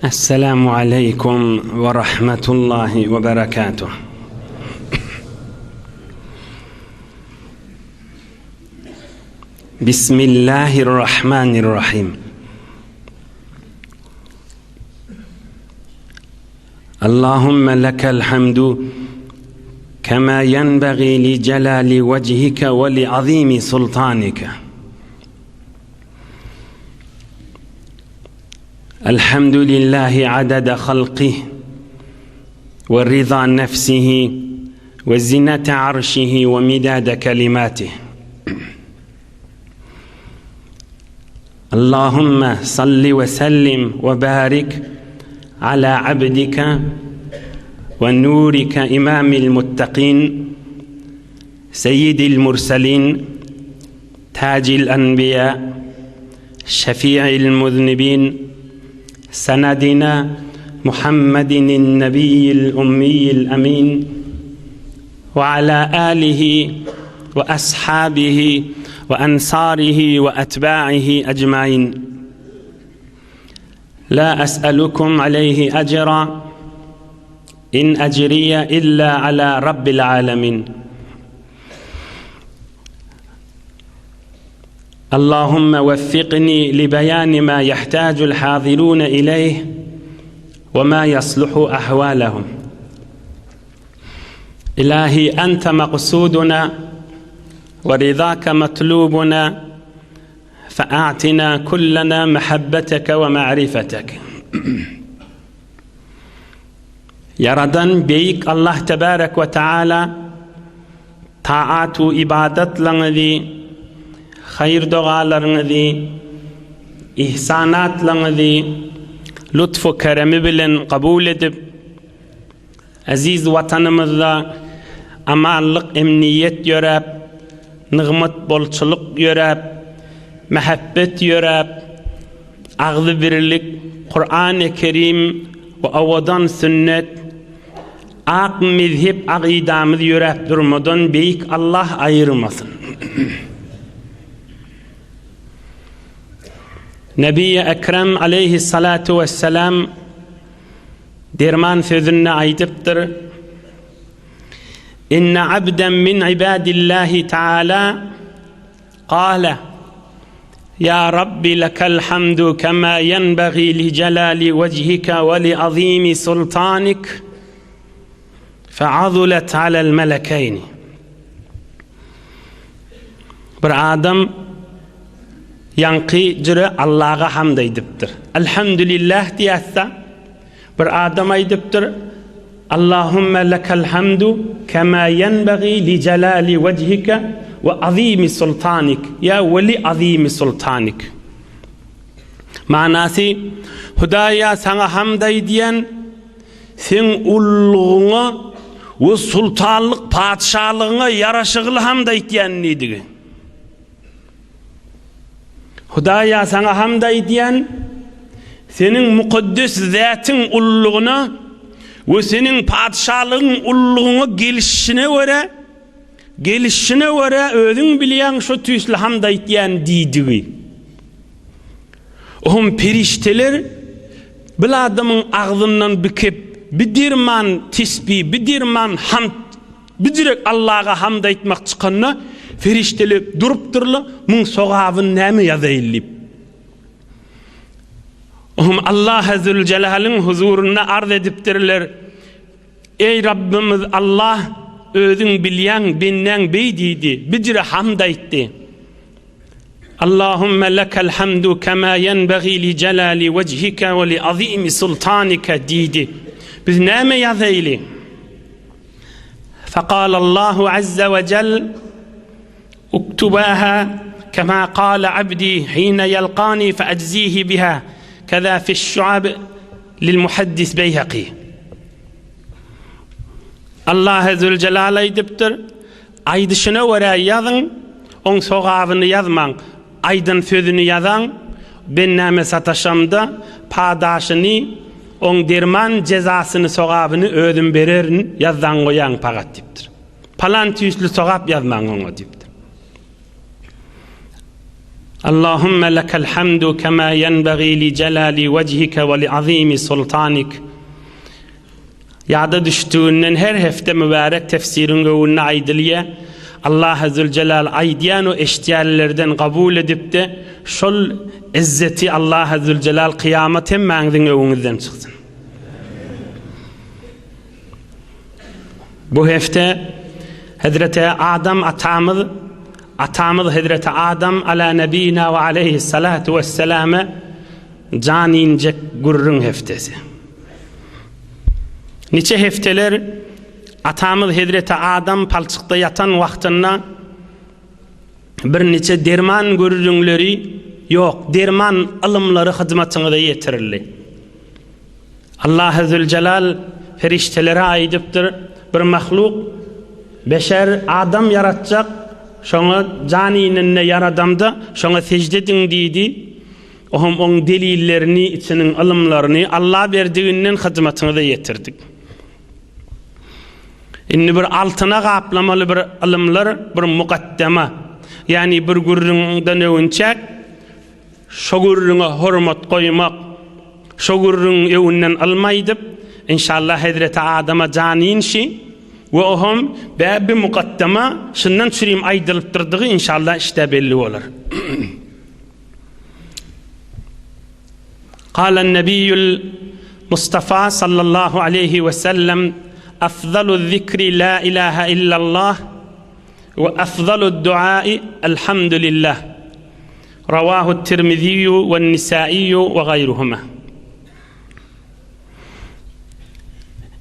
Esselamu aleýkum we rahmetullahi we berekatuh. Bismillahirrahmanirrahim. Allahümme lekel hamdu kema yenbaghi li celali vechike ve li azimi sultanike. الحمد لله عدد خلقه ورضا نفسه وزنة عرشه ومداد كلماته اللهم صل وسلم وبارك على عبدك ونورك إمام المتقين سيد المرسلين تاج الأنبياء شفيع المذنبين سندنا محمد النبي الأمي الأمين وعلى آله وأصحابه وأنصاره وأتباعه أجمعين لا أسألكم عليه أجرا إن أجري إلا على رب العالمين اللهم وفقني لبيان ما يحتاج الحاضرون إليه وما يصلح أحوالهم إلهي أنت مقصودنا ورضاك مطلوبنا فأعتنا كلنا محبتك ومعرفتك Ýaradan Beýik Allah Tebarek we Taala taat-u ybadatlaryňyzy, haýyr-dogalaryňyzy, ihsanatlaryňyzy lutf-u keremi bilen kabul edip, eziz Watanymyzda amanlyk, emniýet ýöräp, nygmat bolçulyk ýöräp, mähebbet ýöräp, Agzybirlik, Kurany Kerim we owadan sünnet, ak mezhep akydamyz ýöräp durmadan Beýik Allah aýyrmasyn. Nebi Ekrem aleýhissalatu wessalam derman sözünde aýdypdyr, Inne abden min ibadillahi taala Kale, Ýa Rabbi lekel hamdu kema ýenbagi li jelali wejhike we li azimi sultanik, feazulet alel melekeyni. Bir adam ýaňky jüre Allaha hamd aýdypdyr. Elhamdülillah diýätse, Bir adam aýdypdyr, Allahümme lekel hamdu kema ýenbagi li jelali wejhike we azimi sultanik ýa we li azimi sultanik. Manasy, Hudaýa saňa hamd aýdýan, seň ullugyňa we sultanlyk patyşalygyňa ýaraşygly hamd aýtýan diýdigi. Hudaýa saňa hamd aýdýan, Seniň mukaddes zätiň ululygyna we Seniň patyşalygyň ululygyňa gelişine görä, gelişine görä özüň bilýäň şo tüýsli hamd aýtýan diýdigi. Ohm perişdeler bil adamyň agzyndan bikip, bir derman tesbi, bir derman hamd Bijirek Allaga hamd aýtmak çykanda, perişdeler durupdyrlar, muň sogabyny näme ýazaýyn diýip. Ohm Allaha Züljelaliň huzurynda arz edipdirler, Eý Rabbymyz Allah, özüň bilýäň, bendäň beý diýdi, bijire hamd aýtdy. Allahümme lekel hamdu kema ýenbagi li jelali wejhike we li azimi sultanike diýdi. Biz näme ýazaýly? Fekalallahu azze we jel uktubaha kema kale abdi hine ýelkani fe ejzihi biha keza fiş-şuab lil muhaddis Beýhaki. Allahy Züljelal aýdypdyr, Aýdyşyna görä ýazyň, oň sogabyny ýazmaň, aýdan sözüni ýazaň, bendäme sataşamda, padaşyny, oň derman jezasyny sogabyny özüm bererin, ýazsaň goýaň pagat diýipdir. Palan tüýsli sogap ýazmaň oňa diýipdir. Allahümme lekel hamdu kema yenbagî li celâli vechike ve li azîmi sultanik. Ýada düşdüginden her hepde mübärek tefsiriň öwünde aýdylýa. Allahy Züljelal aýdýan we eşidýänlerden kabul edipde şol izzeti Allahy Züljelal kyýamat hemmäňiziň öwüňizden çyksyn. Bu hepde Hezreti Adam atamyz atamyz Hezreti Adam ala nebina we aleyhi salatu vesselame jan injek gürrüň heftesi. Niçe hefteler atamyz Hezreti Adam palçykda ýatan wagtynda bir niçe derman gürrüňleri ýok, derman ylymlary hyzmatyňyza ýetirildi. Allahy Züljelal perişdelere aýdypdyr, bir mahluk, beşer, adam ýaratjak, şoňa jan inende ýaradamda, şoňa sežde ediň diýdi. Ohm oň delillerini, içiniň ylymlaryny Alla berdiginden hyzmatyňyza ýetirdik. Indi bir altyna gaplamaly bir ylymlar, bir mukaddema, ýagny bir gürrüňden öwünçäk, Şo gürrüňe hormat goýmak, şo gürrüňiň öňünden ylym aýdyp, enşalla hezreti Adama jan inşi we oham bä bi mukaddama şundan çürim aýdylypdyrdygy enşalla işdä belli bolar. Kalen nebiýül Mustafa sallallahu aleýhi we sellem afzalu zikri la ilaha illallah we afzalu duai elhamdülillah. Rawahu Tirmiziýu we Nisaiýu we gaýruhuma.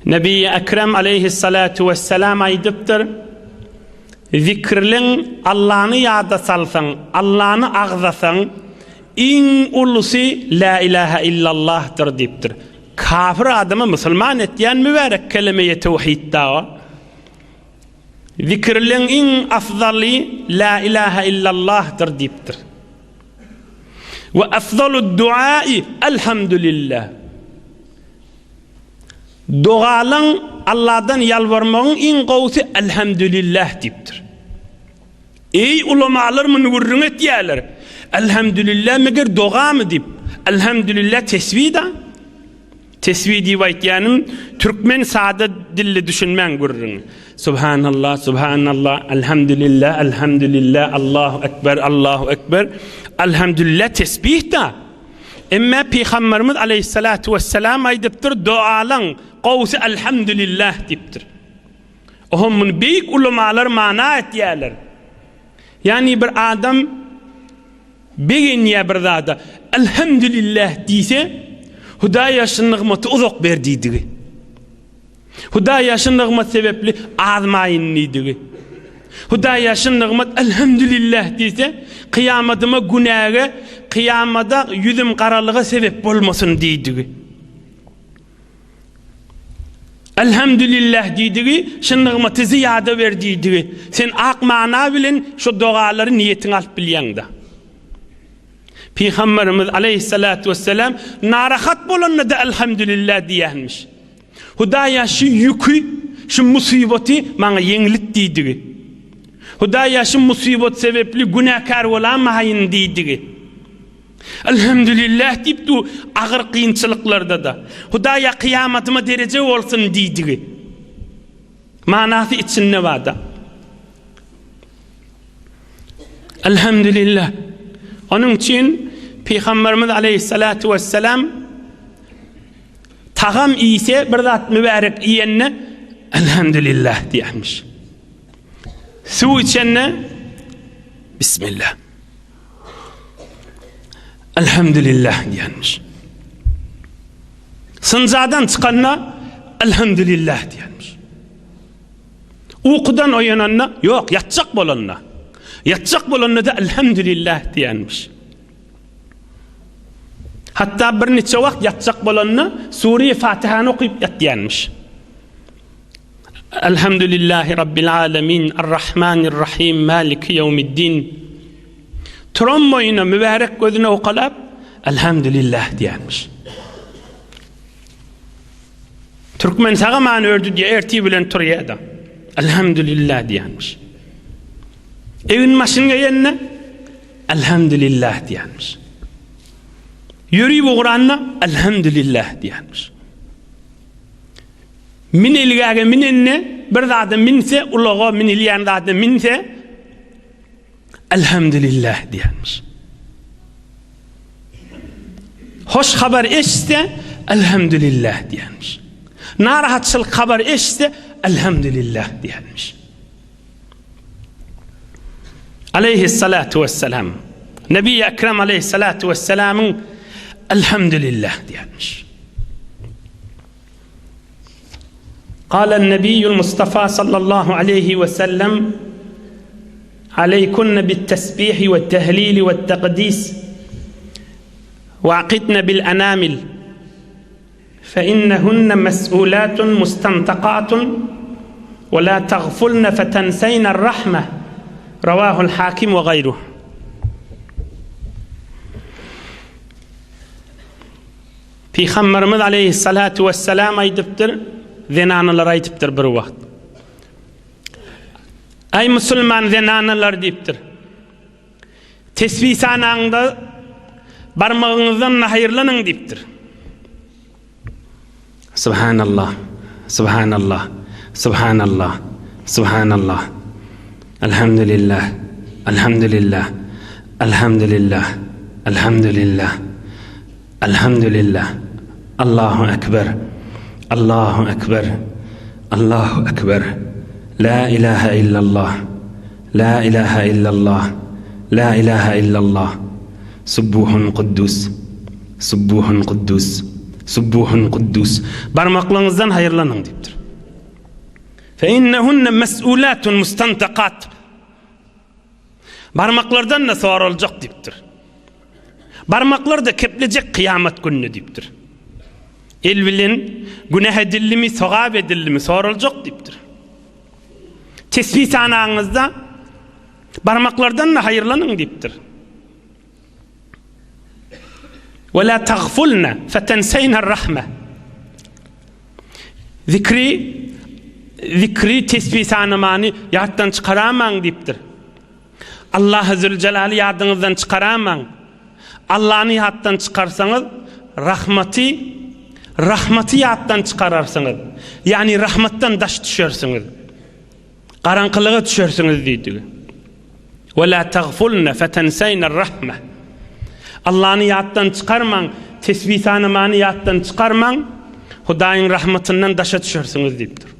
Nebi Ekrem aleýhissalatu wesselam aýdypdyr, Zikirliň Allany ýada salsaň, Allany agzasaň, iň ulusy La ilaha illallahdyr diýipdir. Kafir adamy musulman etýän mübärek kelemeýi tewhid dagy. Zikirleň iň afzaly La ilaha illallahdyr diýipdir. We afzalud duai Elhamdülillah. Dogalaň Allahdan ýalbarmagyň iň gowusy Elhamdülillah diýipdir. Eý ulamalar muny gürrüň etýärler. Elhamdülillah meger dogamy diýip. Elhamdülillah tesbih-da. Tesbih diýip aýtýanym türkmen sada dilli düşünmäň gürrüňi. Subhanallah, subhanallah, elhamdülillah, elhamdülillah, Allahu ekber, Allahu ekber. Elhamdülillah tesbih-da. Emme Pygamberimiz aleyhissalatu vesselam aýdypdyr, dualaň gowusy elhamdülillah diýipdir. Ohm muny beýik ulamalar mana etýärler. Ýagny bir adam Begenýär bir zada, Elhamdülillah diýse, Hudaýa şu nygmaty uzak ber diýdigi. Hudaýa şu nygmat sebäpli azmaýyn diýdigi. Hudaýa şu nygmat Elhamdülillah diýse, kyýamadyma günäge, kyýamada ýüzüm garalyga sebäp bolmasyn diýdigi. Elhamdülillah diýdigi, şu nygmaty zyýada ber diýdigi. Sen ak mana bilen şu dogalary niýetiňe alyp bilýäň-de. Pygamberimiz aleyhissalatu vesselam narahat bolanda-da elhamdülillah diýýänmiş. Hudaýa şu ýüki, şu musybaty maňa ýeňlit diýdigi. Hudaýa şu musybat sebäpli günäkär bolamaýyn diýdigi. Elhamdülillah diýip dur agyr kynçylyklarda-da. Hudaýa kyýamatyma dereje bolsun diýdigi. Manasy içinde barda. Elhamdülillah. Onuň üçin Pygamberimiz aleyhissalatu vesselam tagam iýse bir zat mübärek iýende Elhamdülillah diýermiş. Suw içende Bismillah. Elhamdülillah diýenmiş. Synjadan çykanda Elhamdülillah diýenmiş. Ukudan oýananda, ýok, ýatjak bolanda. Ýatjak bolanda da Elhamdülillah diýenmiş. Hatda bir niçe wagt ýatjak bolanda Sure-i Fatihany okyp ýatýanmyş. Elhamdülillahi Rabbil alemin, Arrahmanirrahim, Maliki ýewmiddin. Turan boýuna mübärek gözüne okalap, Elhamdülillah diýenmiş. Türkmen sagaman ördü diýe ertir bilen turýar da. Elhamdülillah diýenmiş. Egin maşyn geýende. Elhamdülillah diýenmiş. Ýörüp ugranda Elhamdülillah diýenmiş. Minelgäge minende bir zada minse, ulaga minilýän zada minse Elhamdülillah diýenmiş. Hoş habar eşitse Elhamdülillah diýenmiş. Narahatçylyk habar eşitse Elhamdülillah diýenmiş. Aleyhissalatu vesselam. Nebi Ekrem aleyhissalatu vesselamyň Elhamdülillah diýenmiş. قال النبي المصطفى صلى الله عليه وسلم عليكن بالتسبيح والتهليل والتقديس وعقدن بالأنامل فإنهن مسؤولات مستنطقات ولا تغفلن فتنسين الرحمة رواه الحاكم وغيره Pygamberimiz aleýhissalatu wessalam aýdypdyr, zenanalara aýdypdyr bir wagt. Aý musulman zenanalar diýipdir. Tesbih sanaňda barmagyňyzdan nahaýyrlanyň diýipdir. Subhanallah, Subhanallah, Subhanallah, Subhanallah. Alhamdulillah, Alhamdulillah, Alhamdulillah, Alhamdulillah. Alhamdulillah Allahu Ekber Allahu Ekber Allahu Ekber La ilahe illallah La ilahe illallah La ilahe illallah Subbuhun Kuddus Subbuhun Kuddus Subbuhun Kuddus Barmaklaryňyzdan haýyrlanyň diýipdir. Fe innehunne mes'ulatun mustantakat Barmaklardan-da soraljak diýipdir. Barmaklar-da keplejek kyýamat gününe diýipdir. El bilen günäh edildimi, sogap edildimi soraljak diýipdir. Tesbih sanaňyzda barmaklardan-da haýyrlanyň diýipdir. Ve la tagfulna fetenseyna rahme. Zikri zikri tesbih sanamany ýatdan çykaramaň diýipdir. Allahy Zülcelaly ýadyňyzdan çykaramaň. Allany ýatdan çykarsaňyz, rahmaty rahmaty ýatdan çykararsyňyz. Ýagny rahmatdan daş düşersiňiz. Garaňkylyga düşersiňiz diýdigi. Ve la tagfulna fetenseyna rahme. Allany ýatdan çykarmaň, tesbih sanamany ýatdan çykarmaň, Hudaýyň rahmatyndan daşa düşersiňiz diýipdir.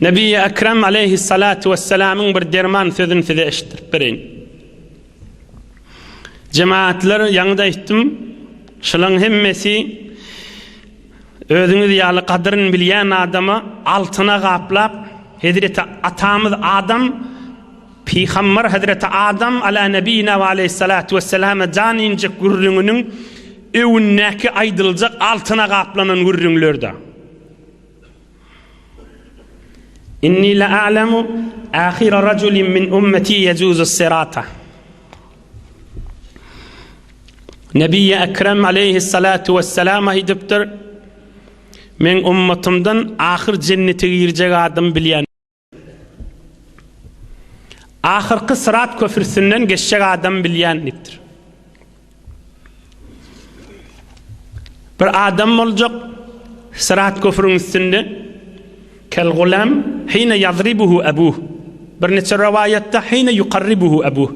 Nebi Ekrem aleyhissalatu vesselamyň bir derman sözüni size eşitdirip bereýin. Jemaatlar ýaňy-da aýtdym, şulaň hemmesi Özüňiz ýaly gadyryn bilýän adama altyna gaplap, Hezreti atamyz Adam, Pygamber Hezreti Adam ala nebina we aleýhissalatu wesselama jan injek gürrüňiniň öwündäki aýdyljak altyna gaplanan gürrüňler-de. Inni la a'lemu ahira rajulin min ummeti yejuzu sirata. Nebi Ekrem aleyhissalatu vesselam aýdypdyr, Men ummatymdan ahyr jennete girjek adam bilýän. Ahyrky syrat köprüsinden geçjek adam bilýän diýipdir. Bir adam boljak Syrat köprüň üstünde kel gulam hine ýazribuhu abuh. Bir neçe rowaýatda hine yukarribuhu abuh.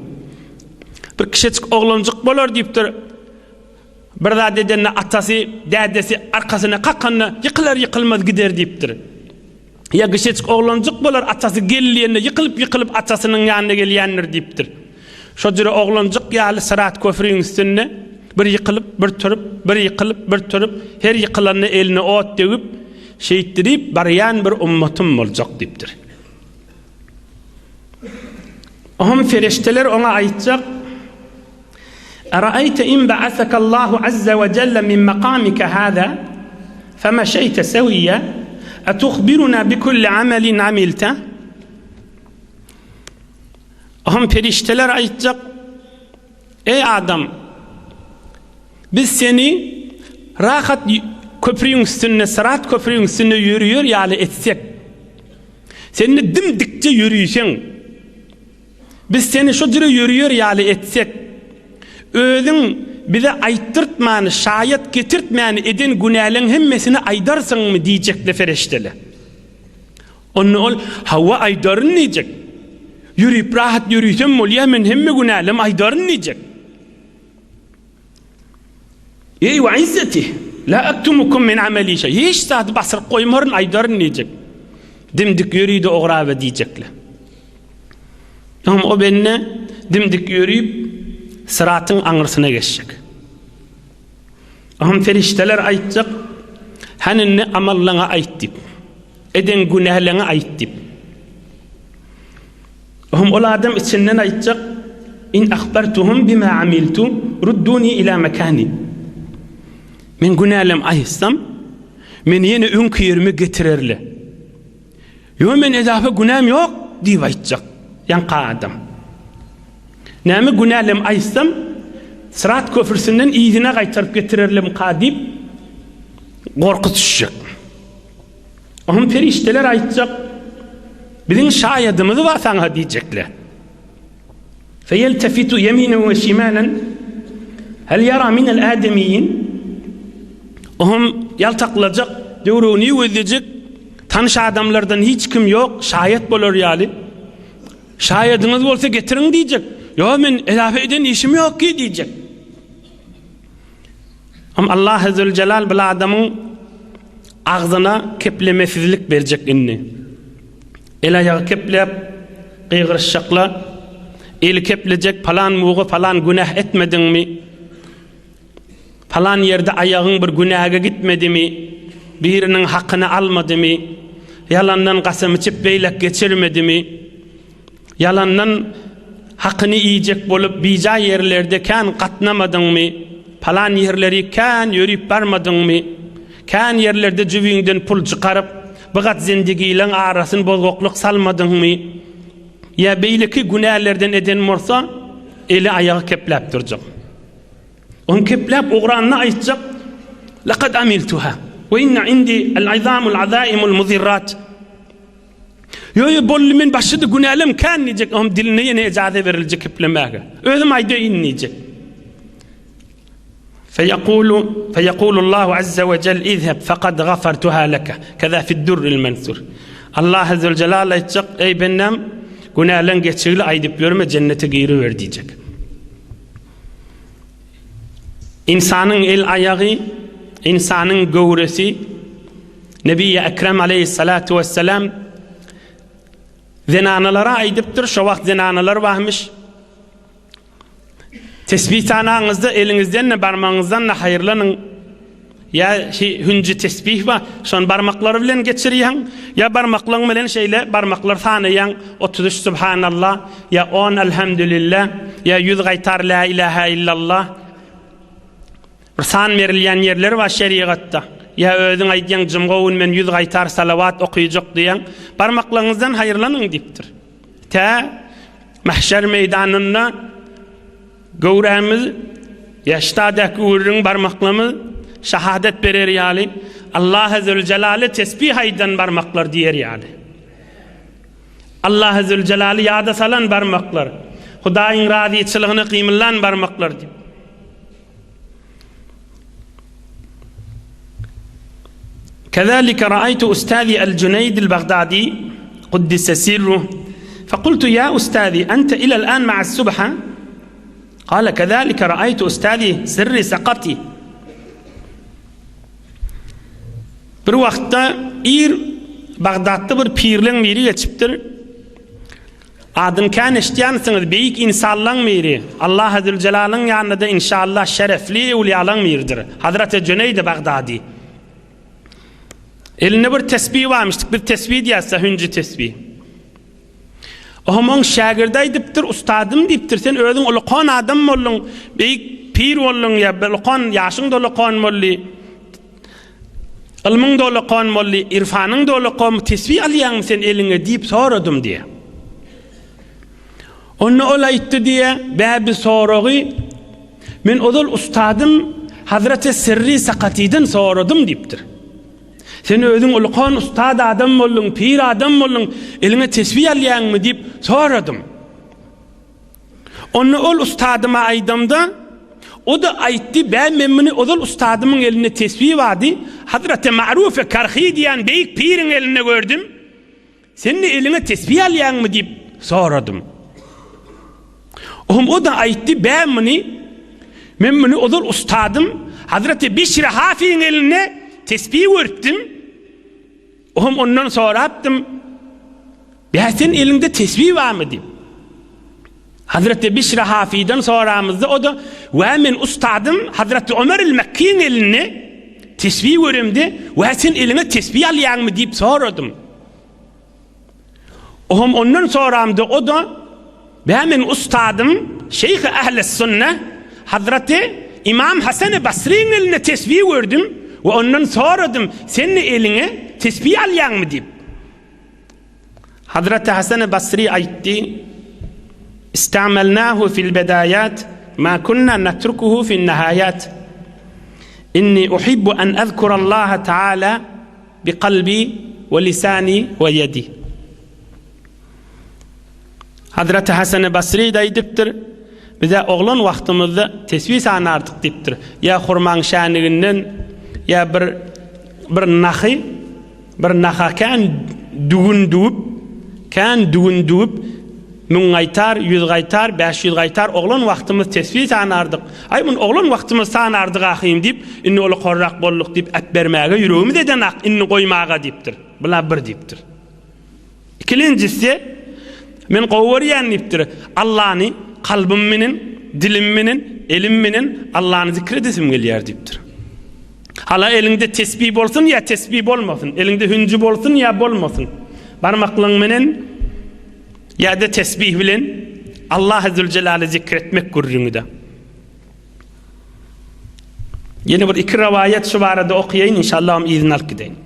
Bir kişejik oglanjyk bolar diýipdir. Bir zat edende atasy, dädesi arkasyna kakanda ýykylar ýykylmaz gider diýipdir. Ýa gyşeçik oglanjyk bolar, atasy gel diýende ýykylyp-ýykylyp atasynyň ýanyna gelýändir diýipdir. Şo jüre oglanjyk ýaly syrat köprüň üstünde bir ýykylyp, bir turup, bir ýykylyp, bir turup, her ýykylanda eline ot degip, şeýtdirip barýan bir ummatym boljak diýipdir. Oňam perişdeler oňa aýtjak, Araýte in ba'asaka Allahu azza we jelle min makamika hada femeşeýte sewiyya etuhbiruna bikulli amelin amilte Oňam perişdeler aýtjak, Eý adam, biz seni rahat köprüň üstünde, syrat köprüň üstünde ýörüýär ýaly etsek, sen-de dim-dikje ýörüýseň. Biz seni şo jüre ýörüýer ýaly etsek, özüň bize aýtdyrtmany, şaýat getirtmäni eden günäleň hemmesini aýdarsyňmy diýjekle perişdeler. Onda ol, Hawa, aýdaryn diýjek. Ýörüp rahat ýörüsem bolýar, men hemme günälem aýdaryn diýjek. Eý we izzeti, la aktumukum min ameli şeý. Hiç zady basyryp goýmaryn, aýdaryn diýjek. Dimdik ýörüde ograbe diýjekler. Öň o bende dimdik ýörüp syratyň aňyrsyna geçjek. Oňam perişdeler aýtjak, Hany indi amallaňy aýt diýip. Eden günäleňi aýt diýip. Oňam ol adam içinden aýtjak, In ahbartuhum bima amiltu rudduni ila makani. Men günälem aýtsam, meni ýene öňki ýerime getirerler. Ýo men edafa günäm ýok diýip aýtjak. Ýaňky adam. Näme günälem aýtsam, Syrat köprüsinden yzyna gaýtaryp getirerlemka diýip gorky düşjek. Oňa perişdeler aýtjak, Biziň şaýadymyz bar saňa diýjekler. Feýeltefitu ýeminen we şimalen hel ýara minel ademiýin Oňam ýaltaklajak, döwregini gözlejek, tanyş adamlardan hiç kim ýok, şaýat bolar ýaly. Şaýadyňyz bolsa getiriň diýjek. Ýok, men edafa eden işim ýok ki diýjek. Hem Allah Zülcelal bil adamyň agzyna keplemesizlik berjek indi. El-aýagy kepläp gygyryşjaklar, eli keplejek palan muga palan günäh etmediňmi? Palan ýerde aýagyň bir günäge gitmedimi? Biriniň hakyny almadymy? Ýalandan gasam içip beýlek geçirmedimi? Ýalandan hakyny iýjek bolup bijaý ýerlerde kän gatnamadyňmy? Palan ýerleri kän ýörüp barmadyňmy? Kän ýerlerde jübiňden pul çykaryp, bigat zendigileň arasyn bozgaklyk salmadyňmy? Ýa beýleki günälerden eden bolsa, eli-aýagy kepläp durjak. Ony kepläp ugranda aýtjak, Lekad amiltuha, we inne indi el-izamul azaimul muzirrat. Ýo, ýo, boldy, men başydy günälem kän diýjek, oňam diline ýene ejaza beriljek keplemäge. Özüm aýdaýyn diýjek. Feýekulu, feýekulullahu azza we jel izheb fekad gafartuha leke. Keza fiddurril mensur. Allah azza we jelal aýtjak, eý bendäm, günäleň geçigli aýdyp ýörme, jennete giriber diýjek. Ynsanyň el-aýagy, ynsanyň göwresi Nebi Ekrem aleyhissalatu vesselam zenanalara aýdypdyr, şo wagt zenanalar barmyş. Tesbih sanaňyzda eliňizden-de barmagyňyzdan-da haýyrlanyň. Ýa şi hünji tesbih bar, şony barmaklary bilen geçirýäň, ýa barmaklaň bilen şeýle barmaklar sanaýaň, 33 Subhanallah, ýa on Elhamdülillah, ýa ýüz gaýtar Lä ilaha illallah. Bir san berilýän ýerler bar şerigatda. Ýa özüň aýdýaň jumga gün men ýüz gaýtar salawat okyjak diýýäň. Barmaklaryňyzdan haýyrlanyň diýipdir. Tä mahşer meýdanynda Göwrämiz ýaşdadäki gürrüň barmaklarymyz şahadat berer ýaly, Allahy Züljelale tesbih aýdan barmaklar diýer ýaly. Allahy Züljelaly ýada salan barmaklar, Hudaýyň razyçylygyna gymyllan barmaklar diýip. Kezalike raaytu ustazi el-Juneyd el-Bagdadi kuddise sirruh fekultu ya ustazi ente ilel an ma'as subha Kale kezalike raaytu ustazi sirri sakati Bir wagtda ir Bagdatda bir pirleň biri geçipdir. Adyny kän eşidýänsiňiz, beýik ynsanlaň biri, Allahy Züljelalyň ýanynda-da inşallah şerefli öwlüýalaň biridir, Hazreti Jüneýdi Bagdady. Elinde bir tesbih barmyşdyk, biz tesbih diýýäs-de, hünji tesbih. Oňam oň şägirdi aýdypdyr, Ustadym diýipdir, sen özüň ulukan adam bolduň, beýik pir bolduň, ýa ulukan, ýaşyň-da ulukan boldy. Ylmyň dolakan boldy, irfanyň dolakan, tesbih alýaňmy sen eliňe diýip soradym diýýär. Onda ol aýtdy diýýär, bäbi soragy men ozal ustadym Hazreti Sirri Sakatydan soradym diýipdir. Sen özüň ulukan ustad adam bolduň, pir adam bolduň, eliňe tesbih alýaňmy diýip soradym. Onda ol ustadyma aýdamda, o-da aýtdy, Bä, men muny ozal ustadymyň elinde tesbih bardy, Hazreti Ma'rufe Karhi diýen beýik piriň elinde gördüm. Sen-de eliňe tesbih alýaňmy diýip soradym. Ohm o-da aýtdy, Bä, muny men muny ozal ustadym Hazreti Bişri Hafiň elinde tesbih görüpdim. Ohm ondan sorapdym, Bä, sen eliňde tesbih barmy diýip. Hazreti Bişri Hafidan soramyzda o-da, Wä, men ustadym Hazreti Ömer el-Mekkiň elinde tesbih göremde, wä, sen eliňe tesbih alýaňmy diýip soradym. Ohm ondan soramda o-da, Bä, men ustadym Şeýhi Ähli Sünne Hazreti Imam Hasany Basryň elinde tesbih gördüm we ondan soradym, sen-de eliňe tesbih alýaňmy diýip. Hazreti Hasan-y Basry aýtdy, Istamelnahu fil bedaýat, ma kunna natrukuhu fin nihaýat. Inni uhibbu an azkurallaha taala bi kalbi we lisani we ýedi. Hazreti Hasan-y Basry-da aýdypdyr, Biz-ä oglan wagtymyzda tesbih sanardyk diýipdir. Ýa hurmaň şäniginden, ýa bir bir nahy Bir naha kän düwün düwüp, kän düwün düwüp, müň gaýtar, ýüz gaýtar, 500 gaýtar oglan wagtymyz tesbih sanardyk. Aý, muny oglan wagtymyz sanardyk ahym diýip, indi ola korrak bolduk diýip äpbermäge ýüregimiz edenak, indi goýmaga diýipdir. Bula bir diýipdir. Ikilenjisi, men gowy görýän diýipdir, Allany kalbym menen, dilim menen, elim menen Allany zikr edesim gelýär diýipdir. Hala eliňde tesbih bolsun ýa tesbih bolmasyn, eliňde hünji bolsun ýa bolmasyn, barmaklaryň menen ýa-da tesbih bilen Allahy Züljelaly zikr etmek gürrüňi-de. Ýene bir iki rowaýat şu barada okaýaýyn, inşallah yzyny alyp gideýin.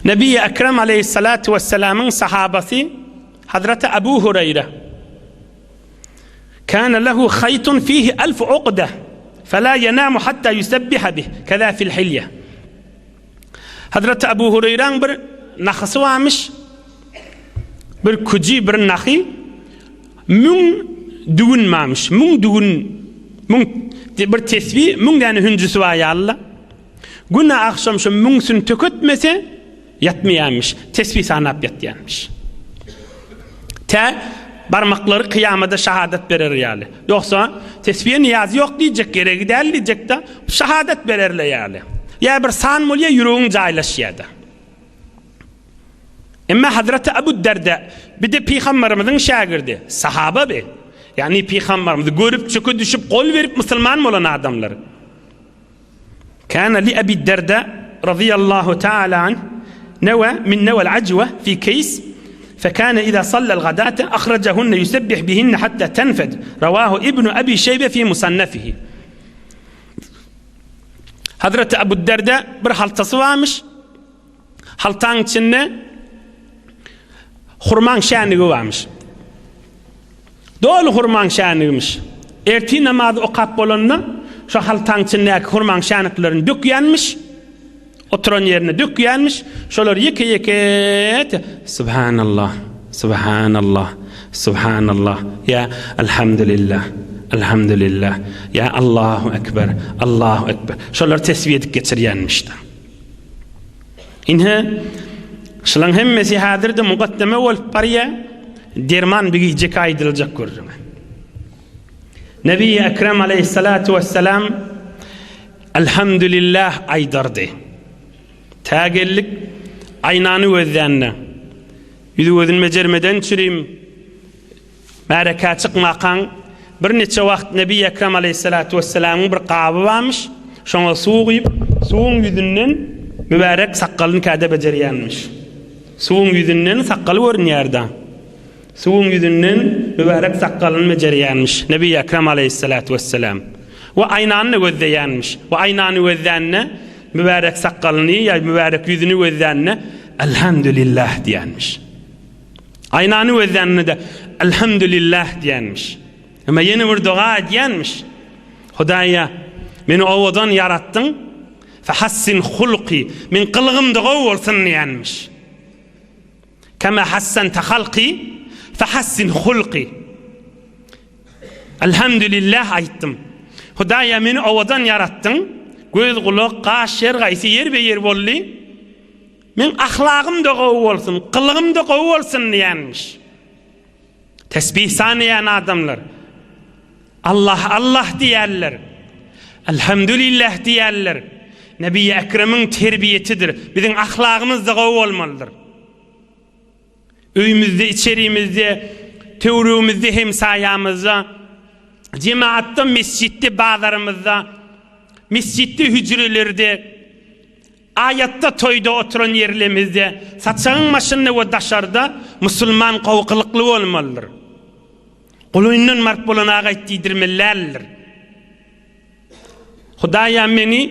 Nebi Ekrem aleyhissalatu vesselamyň sahabasy Hazreti Abu Hureyre Kana lehu haytun fihi alf uqda fela yenamu hatta yusabbiha bih keza fil hilye Hazreti Abu Hureyre'nin bir nahysy varmış bir küji bir nahy müň düwün varmış müň düwün müň bir tesbih müň däne hünjüsi var ýaly Güne agşam şu müňsüni töketmese, ýatmaýarmyş, tesbih sanap ýatýarmyş. Tä barmaklary kyýamada şahadat berer ýaly. Ýogsa, tesbihe nyýazy ýok diýjek, geregi däl diýjek-de, şahadat bererler ýaly. Ýa bir san bolýar, ýüregiň jaýlaşýar-da. Emma Hazreti Abu Derda, bir-de Pygamberimiziň şägirdi, sahaba bi. Ýagny Pygamberimizi görüp, çöke düşüp, gol berip musulman bolan adamlar. Kana li Abi Derda radiyallahu ta'ala anh newe min newel ajwe fi keys فكان إذا صلى الغداة أخرجهن يسبح بهن حتى تنفد رواه ابن أبي شيبة في مصنفه Hazreti Abu Derda bir haltasy varmış. Haltaň içinde hurmaň şänigi barmyş. Doly hurmaň şänigmiş. Ertir namazy okap bolanda, şo haltaň içindäki hurmaň şäniklerini dökýänmiş. Oturan ýerine dökýänmiş. Şolar ýeke-ýeke Subhanallah, Subhanallah, Subhanallah, ýa Elhamdülillah, Elhamdülillah, ýa Allahu Ekber, Allahu Ekber. Şolar tesbih edip geçirýänmiş-de. Ine, şulaň hemmesi häzir-de mukaddeme bolup barýar, derman bir gijeki aýdyljak gürrüňe. Nebi Ekrem aleyhissalatu vesselam Elhamdülillah aýdardy. Tä geldik, aýnany gözlände, ýüzi gözüni bejermeden çürim, Märekä çykmakaň birniçe wagt Nebi Ekrem aleýhissalatu wessalamyň bir gaby barmyş, şoňa suw guýup, suwuň ýüzünden mübärek sakgalyny käde bejerýänmiş. Suwuň ýüzünden sakgaly görünýär-dä. Suwuň ýüzünden mübärek sakgalyny bejerýänmiş Nebi Ekrem aleýhissalatu wessalam. We aýnany-da gözleýänmiş. We aýnany gözlände mübärek sakgalyny ýa mübärek ýüzüni gözlände Elhamdülillah diýenmiş. Aýnany gözläninde-de Elhamdülillah diýenmiş. Emma ýene bir doga edýänmiş. Hudaýa, meni owadan ýaratdyň, fehassin hulki, men gylygym-da gowy bolsun diýenmiş. Kema hassente halki, Fahassin hulky. Elhamdülillah aýtdym. Hudaýa meni owadan ýaratdyň. Göz, gulak, gaş her gaýsy ýerbe-ýer boldy. Meň ahlagym-da gowy bolsun, gylygym-da gowy bolsun diýenmiş. Tesbih sanaýan adamlar Allah Allah diýerler. Elhamdülillah diýerler. Nebi Ekremiň terbiýetidir. Biziň ahlagymyz-da gowy bolmalydyr. Öýümizde, içerimizde, töweregimizde, hemsaýamyzda, jemaatda, mesjitde, bazarymyzda, mesjitde, hüjrelerde, aýatda, toýda oturan ýerlemizde, saçagyň başynda we daşarda musulman gowy gylykly bolmalydyr. Golaýyndan baryp bolan agaýt diýdirmeli däldir. Hudaýa meni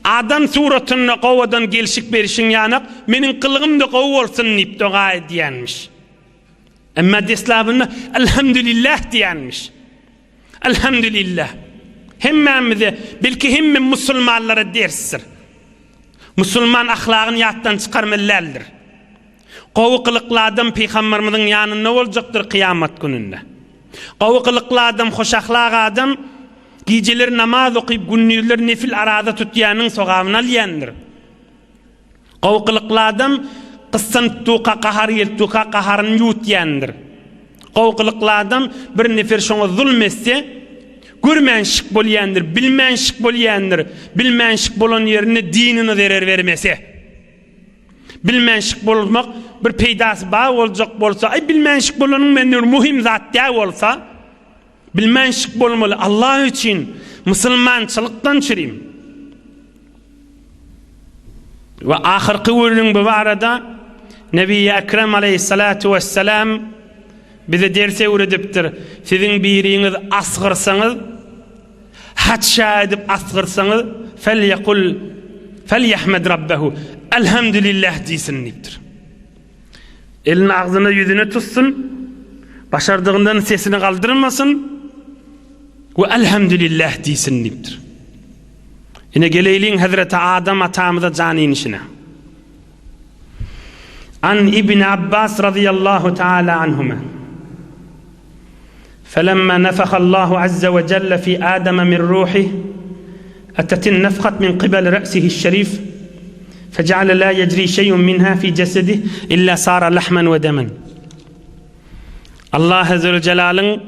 adam suratynda gowadan gelşik berişiň ýanak, meniň gylygym-da gowy bolsun diýip doga edýänmiş. Emma deslabynda Elhamdülillah diýýänmiş. Elhamdülillah. Hemmämize, belki hemme musulmanlara dersdir. Musulman ahlagyny ýatdan çykarmaly däldir. Gowy gylykly adam pygamberimiziň ýanynda boljakdyr kyýamat gününde. Gowy gylykly adam, hoşahlak adam gijeler namaz okyp, gündizler nefil araza tutýanyň sogabyny alýandyr. Gowy gylykly adam gyssanyp durka, gahary gelip durka gaharyny ýuwutýandyr. Gowy gylykly adam bir nefer şoňa zulm etse, görmänşik bolýandyr, bilmänşik bolýandyr, bilmänşik bolan ýerinde dinine zerer bermese. Bilmänşik bolmak bir peýdasy bar boljak bolsa, aý bilmänşik bolanyň menden bir muhim zat däl bolsa, bilmänşik bolmaly Allah üçin musulmançylykdan çürim. We ahyrky gürrüň bu barada Nebi Ekrem aleyhissalatu vesselam bize ders öwredipdir. Siziň biriňiz asgyrsaňyz Haça edip asgyrsaňyz, Felýekul, felýehmed Rabbehu, Elhamdülillah diýsin diýipdir. Elini agzyna, ýüzüne tutsun, başardygyndan sesini galdyrmasyn we Elhamdülillah diýsin diýipdir. Ine geleýliň Hezreti Adam atamyza jan inişine. An Ibn Abbas radiyallahu taala anhuma. Felemma nefahallahu azze we celle fi Adama min ruhih etetin nefhat min qibel re'sihi şerif feceale la yecri şey'un minha fi cesedih illa sara lahmen we demen. Allah Zülcelalyň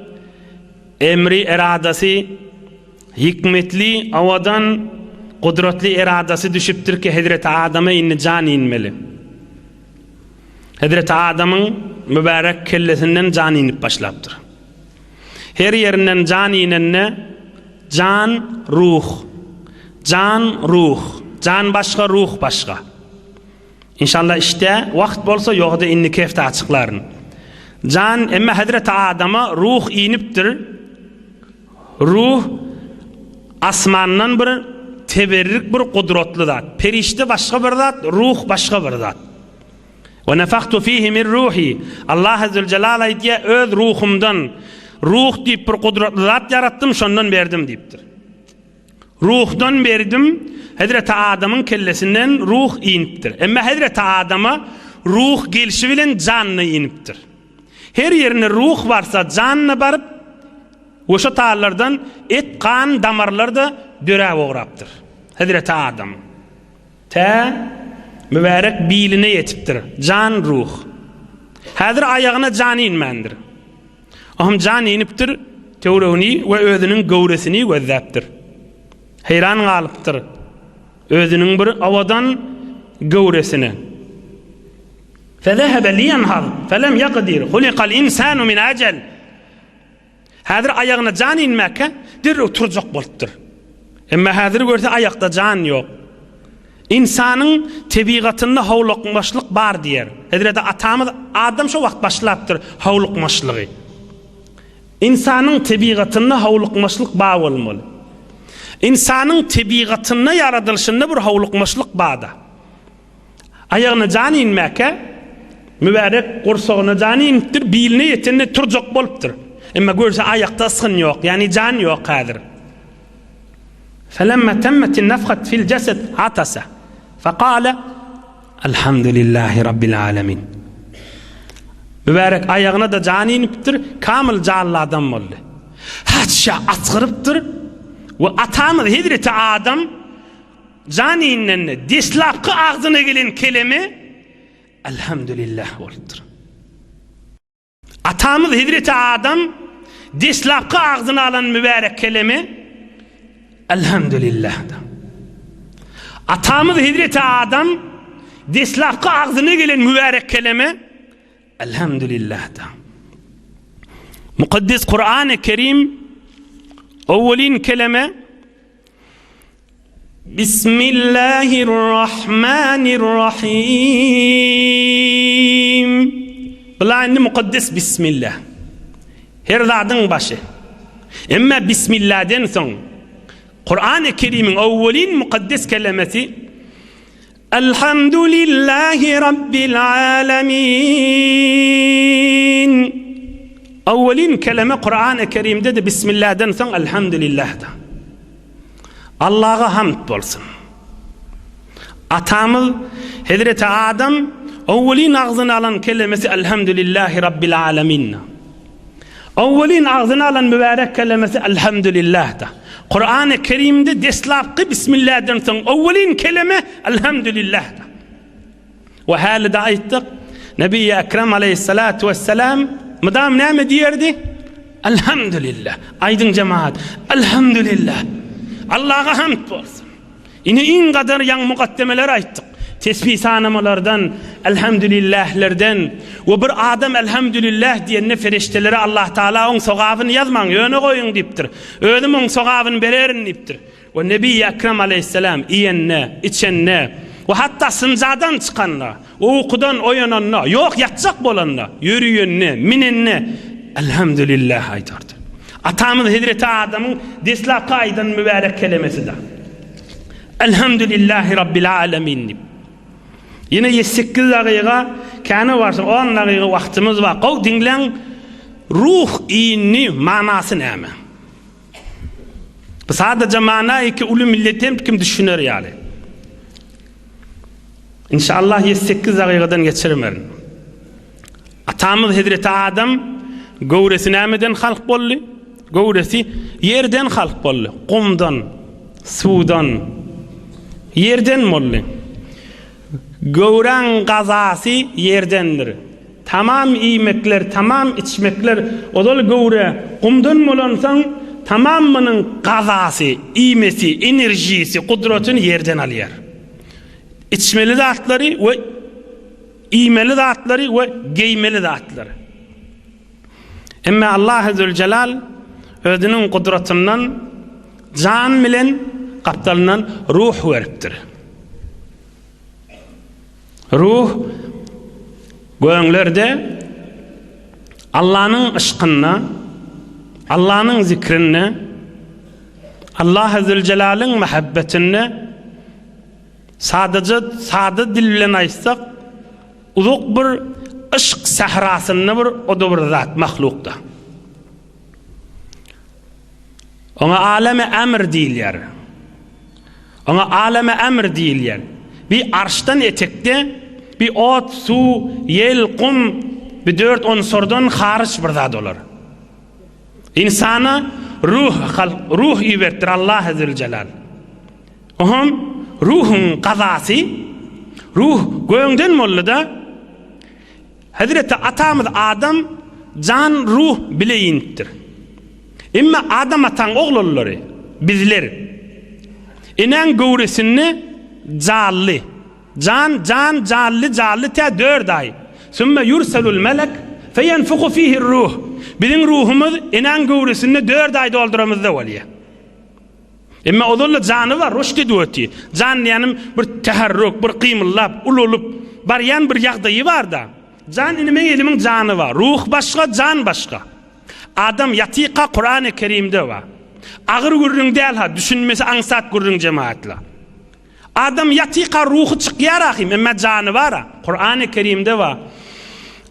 emri eradasy hikmetli, owadan, gudratly eradasy düşüpdir ki Hezreti Adama indi jan inmeli. Hezreti Adamyň mübärek kellesinden jan inip başlapdyr. Her ýerinden jan inende jan ruh, jan ruh, jan başga, ruh başga. İnşallah işte wagt bolsa ýogda indiki hepde açyklaryn. Jan emma Hezreti Adama ruh inipdir. Ruh asmandan bir teberrik bir gudratly zat. Perişde başga bir zat, ruh başga bir zat. We nefahtu fihi min ruhi. Allah Zülcelal aýdýar, öz ruhumdan ruh diýip bir gudratly zat ýaratdym, şondan berdim diýipdir. Ruhdan berdim, Hezreti Adamyň kellesinden ruh inipdir. Emma Hezreti Adama ruh gelşi bilen janyna inipdir. Her ýerine ruh barsa, janyna baryp, we şo tallardan et, gan, damarlar-da döräp ugrapdyr. Hezreti Adam. Tä mübärek biline ýetipdir. Jan, ruh. Häzir aýagyna jan inmändir. Ohm jan inipdir, töweregini we özüniň göwresini gözläpdir. Heýran galypdyr. Özüniň bir owadan göwresine. Fezehebe liýenhaz, felem ýakdir, hulikal insanu min ajel. Häzir aýagyna jan inmäkä, derrew turjak bolupdyr. Emma häzir görse aýakda jan ýok. Ynsanyň tebigatynda howlukmaçlyk bar diýer. Hezreti atamyz Adam şo wagt başlapdyr howlukmaçlygy. Ynsanyň tebigatynda howlukmaçlyk bar bolmaly. Ynsanyň tebigatynda ýaradylyşynda bir howlukmaçlyk barda. Aýagyna jan inmäkä, mübärek gursagyna jan inipdir, biline ýetende turjak bolupdyr. Emma görse aýakda ysgyn ýok, ýagny jan ýok häzir. Felemma temmetin nefhat fil jesed atasa. Fekale Elhamdülillahi Rabbil alemin. Mübärek aýagyna-da jan inipdir, kamyl janly adam boldy. Haçja asgyrypdyr we atamyz hezreti Adam jan inende deslapky agzyna gelen keleme Elhamdülillah bolupdyr. Atamyz hezreti Adam deslapky agzyna alan mübärek keleme Elhamdülillahdyr. Atamyz hezreti Adam deslapky agzyna gelen mübärek keleme Elhamdülillahdyr. Mukaddes Kur'an-ı Kerim owwelin keleme Bismillahirrahmanirrahim. Bula indi mukaddes Bismillah. Her zadyň başy. Emma Bismillahden soň Kur'an-ı Kerim'iň owwelin mukaddes kelemesi Elhamdülillahi Rabbil alemin. Owwelin keleme Kur'an-ı Kerim'de de Bismillah'den soň Elhamdülillah'da. Allaha hamd bolsun. Atamyz Hezreti Adam owwelin agzyna alan kelemesi Elhamdülillahi Rabbil alemin. Owwelin agzyna alan mübärek kelemesi Elhamdülillah'da. Kur'an-ı Kerim'de deslapky Bismillah'dan soň owwelin keleme Elhamdülillah'da. We häli-de aýtdyk, Nebi Ekrem aleýhissalatu wesselam mydam näme diýerdi? Elhamdülillah. Aýdyň jemaat, Elhamdülillah. Allaha hamd bolsun. Ine iň gadar ýaňy mukaddemeler aýtdyk. Tesbih sanamalardan, Elhamdülillahlerden we bir adam Elhamdülillah diýende feriştelere Allah Taala oň sogabyny ýazmaň, ýöne goýuň diýipdir. Özüm oň sogabyny bererin diýipdir. We Nebi Ekrem aleýhissalam iýende, içende we hatda synjadan çykanda, ukudan oýananda, ýok ýatjak bolanda, ýörüýende, minende Elhamdülillah aýdardy. Atamyz Hezreti Adamyň deslapky aýdan mübärek kelemesi-de. Elhamdülillahi Rabbil alemin diýip. Ýene 8 dagyga, käne barsa 10 dagyga wagtymyz bar. Gowy diňläň, ruh indi manasy näme? Bu sadaja mana iki uly millet hem kim düşüner ýaly. İnşallah 7-8 dagygadan geçirmerin. Atamyz Hezreti Adam göwresi nämeden halk boldy? Göwresi ýerden halk boldy. Gumdan, suwdan, ýerden boldy. Göwräň gazasy ýerdendir. Tamam iýmekler, tamam içmekler ozal göwre gumdan bolansoň, tamam munuň gazasy, iýmesi, enerjisi, gudratyny ýerden alýar. Içmeli zatlary we iýmeli zatlary we geýmeli zatlary. Emma Allahy Züljelal özüniň gudratyndan jan bilen gapdalyndan ruh beripdir. Ruh göňlerde Allanyň yşkynda, Allanyň zikrinde, Allahy Züljelalyň mähebbetinde sadaja sada dil bilen aýtsak, uzak bir yşk sährasynda bir o-da bir zat mahlukda. Oňa alemi emr diýilýär. Oňa alemi emr diýilýär. Bi arşdan etekde, bi ot, suw, ýel, gum, bi dört unsurdan haryç bir zat olar. Ynsana ruh, ruh iberipdir Allah Zülcelal. Oňam ruhuň gazasy, ruh göňden boldy-da, Hezreti atamyz Adam jan ruh bile inipdir. Emma Adam ataň oglanlary, bizler, enäň göwresinde jally, jan, jan, jally, jally tä dört aý. Sümme ýurselul melek feýenfuhu fihir ruh. Biziň ruhumyz enäň göwresinde dört aý dolduramyzda bolýar. Emma ozal-da jany bar, ruşd edip otyr. Jan diýýänim bir täherrük, bir gymyldap, ulalyp barýan bir ýagdaýy bar-da. Jan indi meň elimiň jany bar. Ruh başga, jan başga. Adam ýatyka Kurany Kerimde bar. Agyr gürrüň däl-ha, düşünmesi aňsat gürrüň jemagatlar. Adam ýatyka ruhy çykýar ahym, emma jany bar-a. Kurany Kerimde bar.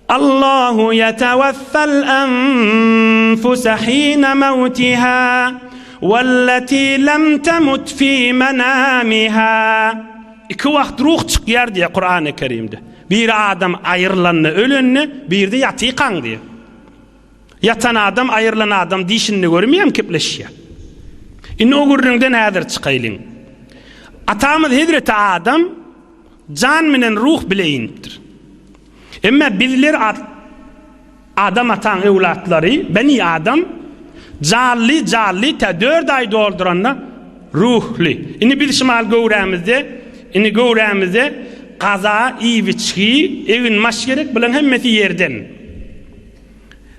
Allahu ýetewaffal anfusa hina mawtiha wallati lam tamut fi manamiha. Iki wagt ruh çykýar diýýär Kurany Kerimde. Biri adam aýrylanda ölende, birde ýatykaň diýýär. Ýatan adam aýrylan adam dişinde görmeýämi kepleşýär. Indi o gürrüňden häzir çykaýlyň. Atamyz hezreti Adam jan menen ruh bile inipdir. Emma bizler Adam ataň öwlatlary, beni Adam, janly, janly, tä dört aý dolduranda ruhly. Indi biz şumal göwrämizde, indi göwrämizde gaza, iýip-içgi, egin-maş gerek, bularyň hemmesi ýerden.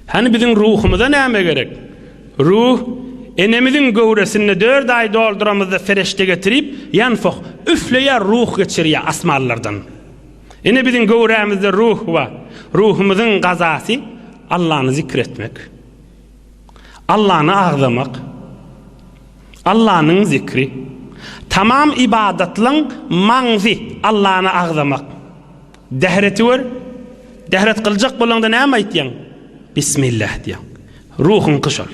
Hany biziň ruhumyza näme gerek? Ruh enemiziň göwresinde dört aý dolduramyzda fereşte getirip, ýanfoh, üfleýär, ruh geçirýär asmanlardan. Ine biziň göwrämizde ruh bar. Ruhumyzyň gazasy Allany zikr etmek. Allany agzamak. Allanyň zikri. Tamam ibadatlaň maňzy Allany agzamak. Dähreti gör. Dähret kyljak bolaňda näme aýtýaň? Bismillah diýýäň. Ruhuňky şol.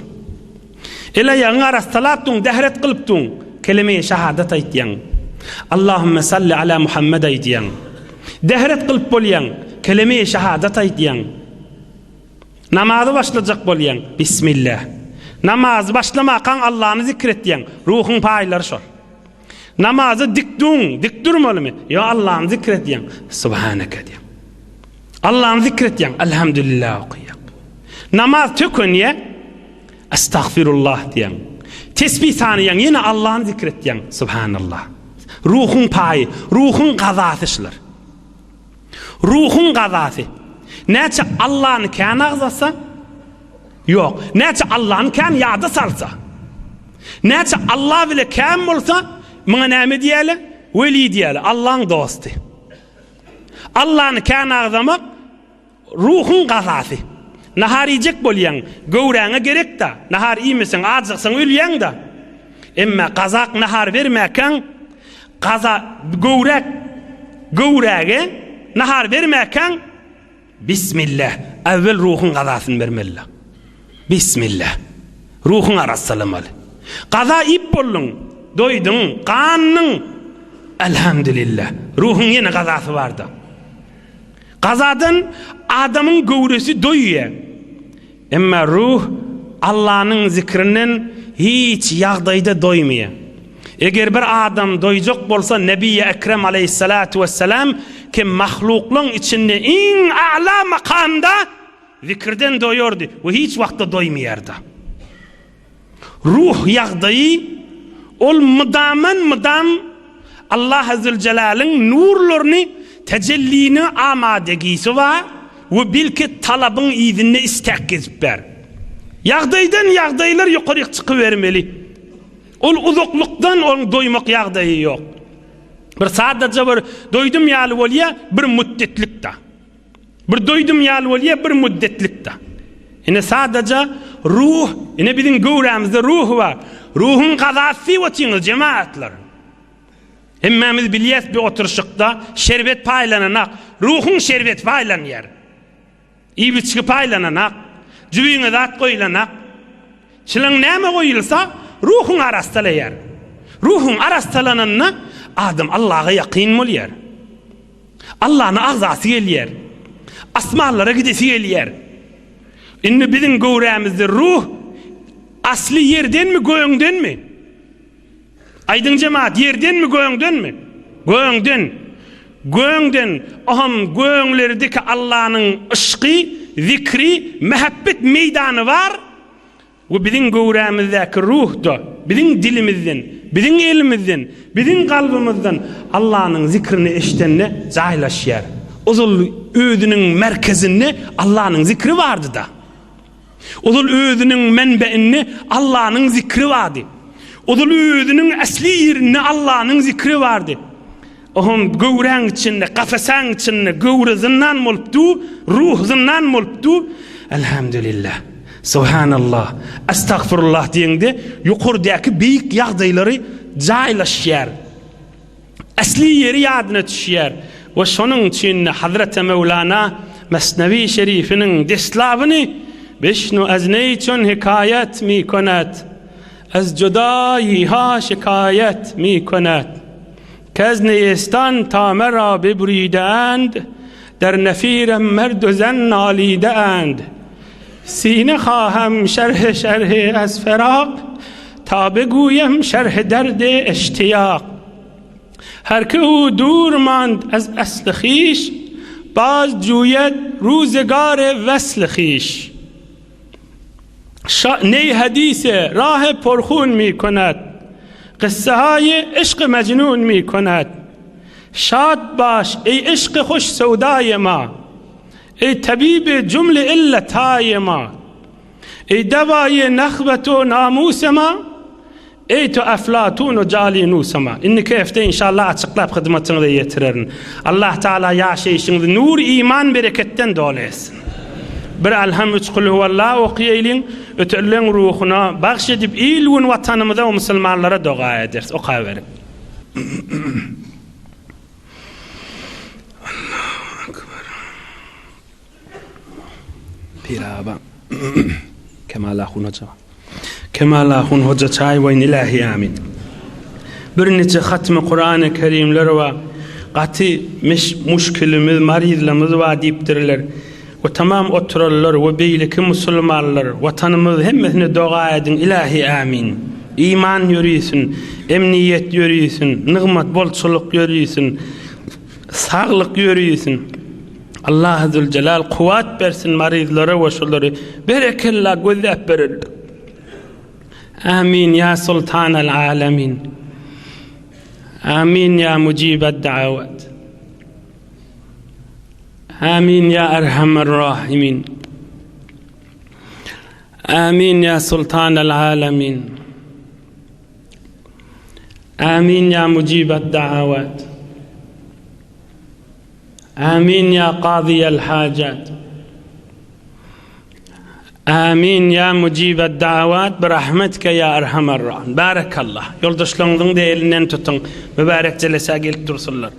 El-aýagyňy arassalap duň, dähret kylyp duň, keleme-i şahadat aýtýaň. Allahümme salli ala Muhammed aýdýaň. Dähret kylyp bolýaň, keleme-i şahadat aýdýaň. Namazy başlajak bolýaň, Bismillah. Namazy başlamakaň Allany zikr etýäň, ruhuň paýlary şol. Namaza dik duň, dik durmalymy? Ýok, Allany zikr edýäň. Subhaneke diýýäň. Allany zikr edýäň, Elhamdülillah okaýaň. Namaz tökenýä, Estagfirullah diýýäň. Tesbih sanaýaň, ýene Allany zikr edýäň, Subhanallah. Ruhuň paýy, ruhuň gazasy şular. Ruhuň gazasy. Näçe Allany kän agzasa, Ýok. Näçe Allany kän ýada salsa, näçe Alla bile kän bolsa, muňa näme diýerler? Weli diýerler, Allaň dosty. Allany kän agzamak ruhuň gazasy. Nahar iýjek bolýaň, göwräňe gerek-dä. Nahar iýmeseň, ajyksaň ölýäň-dä. Emma gazak nahar bermäkäň, gaza göwräk göwräge nahar bermäkäň, Bismillah, äwwel ruhuň gazasyny bermeli. Bismillah. Ruhuňy arassalamaly. Gaza iýip bolduň, doýduň, gandyň. Elhamdülillah. Ruhuň ýene gazasy barda. Gazadan adamyň göwresi doýýar. Emma ruh Allanyň zikrinden hiç ýagdaýda doýmaýar. Eger bir adam doýjak bolsa Nebiýi Ekrem aleýhissalatu wessalam kim mahluklaň içinde iň a'la makamda zikirden doýardy we hiç wagtda doýmaýardy. Ruh ýagdaýy ol mydaman mydam Allahy Züljelalyň nurlaryny tejellini amadegisi bar we belki talabyň yzynda istek gezip ber. Ýagdaýdan ýagdaýlar ýokaryk çykybermeli. Ol uzaklykdan oň doýmak ýagdaýy ýok. Bir sadaja bir doýdum ýaly bolýa bir müddetlik-da. Bir doýdum ýaly bolýa bir müddetlik-de. Ine sadaja ruh, ine biziň göwrämizde ruh bar. Ruhuň gazasy diýip otyňyz jemaatlar. Hemmämiz bilýäs bir oturyşykda şerbet paýlananak, ruhuň şerbeti paýlanýar. Iýip-içgi paýlananak, jübiňe zat goýulanak. Çylaň näme goýulsa, ruhuň arassalaýar. Ruhuň arassalananda adam Allaha ýakyn bolýar. Allany agzasy gelýär. Asmanlara gidesi gelýär. Indi biziň göwrämizde ruh asly ýerdenmi, göňdenmi? Aýdyň jemaat, ýerdenmi, göňdenmi? Göňden. Göňden, oham göňlerdeki Allanyň yşky, zikri, mähebbet meýdany bar. We biziň göwrämizdäki ruh-da, biziň dilimizden, biziň elimizden, biziň kalbymyzdan Allanyň zikrini eşidende jaýlaşýar. Ozal özüniň merkezinde Allanyň zikri bardy-da. Ozal özüniň menbeinde Allanyň zikri bardy. Ozal özüniň äsli ýerinde Allanyň zikri bardy. Ohm göwräň içinde, kafesäň içinde göwre zyndan bolup du, ruh zyndan bolup du. Elhamdülillah. Subhanallah. Estagfirullah diýende ýokardäki beýik ýagdaýlary jaýlaşýar. Äsli ýeri ýadyna düşýär. We şonuň üçin Hazreti Mewlana Mesnewi Şerifiniň deslabyny Bişnu ezneýçün hikaýat mi konet Ez judaýi ha şikaýat mi konet Kez neýestan ta mera bibrideand. Der nefirem merd-u zen nalide end. Sine hahem şerh şerh ez ferak, Ta beguyem şerh derdi eştiyak. Her ki u dur mand ez esl hiş, Baz cuyed ruzigare vesl hiş. Ney hadise rah porhun mi konad, Qissehaye yşk mejnun mi konad. Şad baş ey yşk hoş sewdaye ma, Ey tebibi cümle illetaye ma. Ey devaye nehvet u namuse ma, Eý to Eflatun u Jalinus ma. Indiki hepde inşallah açyklap hyzmatyňyza ýetirerin. Allah Taala ýaşaýşyňyzy nur iman bereketden doly etsin. Bir Alham üç Kulhuwallah okaýalyň, ötenleň ruhuna bagş edip il gün watanymyza we musulmanlara doga ederis. Okaberiň. Allahu akbar. Piraba. Kemal Ahun hoca. Kemal Ahun hoca çaý boýun ilahi amin. Bir niçe hatmy Kur'an-ı Kerimler wa gaty meş muşkilimiz, marizlemiz wa diýipdirler. We tamam oturanlar we beýleki musulmanlar watanymyz hemmesine doga ediň ilahi amin. Iman ýörisin, emniýet ýörisin, nygmat bolçulyk ýörisin, saglyk ýörisin. Allah Zülcelal kuwat bersin maryzlara we şolary berekella gözläp berer. Amin ya sultanal alamin. Amin ya mujibed davat. Amin ya erhamer rahimin. Amin ya sultanal alamin. Amin ya mujibed davat. Amin ya kazyýel hajat. Amin ya mujibed dawat bi rahmetike ya erhamer rahim. Barakallah. Ýoldaşlaryňyzyň-da elinden tutuň. Mübärek jelesä gelip dursunlar.